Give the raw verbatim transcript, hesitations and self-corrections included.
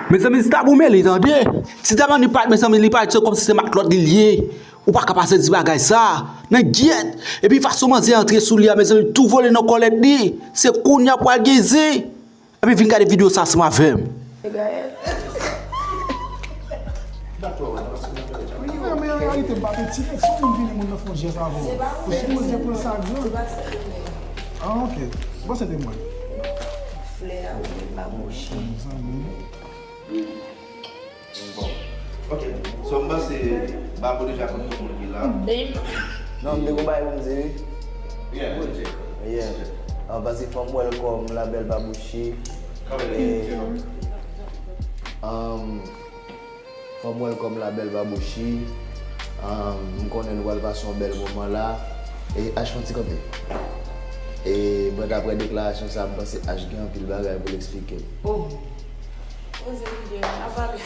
Mezanmi, ti Tabou mele, tande. Ti Tabou ni pat, mezanmi, li parèt se kòmsi se matlòt li ye. Ou pa ka pase di bagay sa. Nan gyèt. Epi fason manzè antre sou li a, mezanmi, tou vole nan kòlèt li. Se kounye a pral gen zen. Epi vin gade videyo sa ansanm avè m. Men an reyalite, m pa te tire. Si yon moun vini, moun nan fè yon jès avè w, ou sipoze pran sa gran. Ah, ok. Bon, se te mwen. Flè a ou met pa bouch. Bon. Ok. So, m panse Babou deja konn tout moun ki la. Non, m te gon bagay pou m di wi. Yeah, go ahead, Jay. Yeah. An pase fò m welcome la bèl Babouchi. Come E, on. um, fò m welcome la bèl Babouchi. Um, m konnen nou pral pase yon bèl moman la. E H fè yon ti kanpe. E, but apre deklarasyon sa, m panse H gen anpil bagay pou l eksplike. Oh. Poze Miguel, ap pale.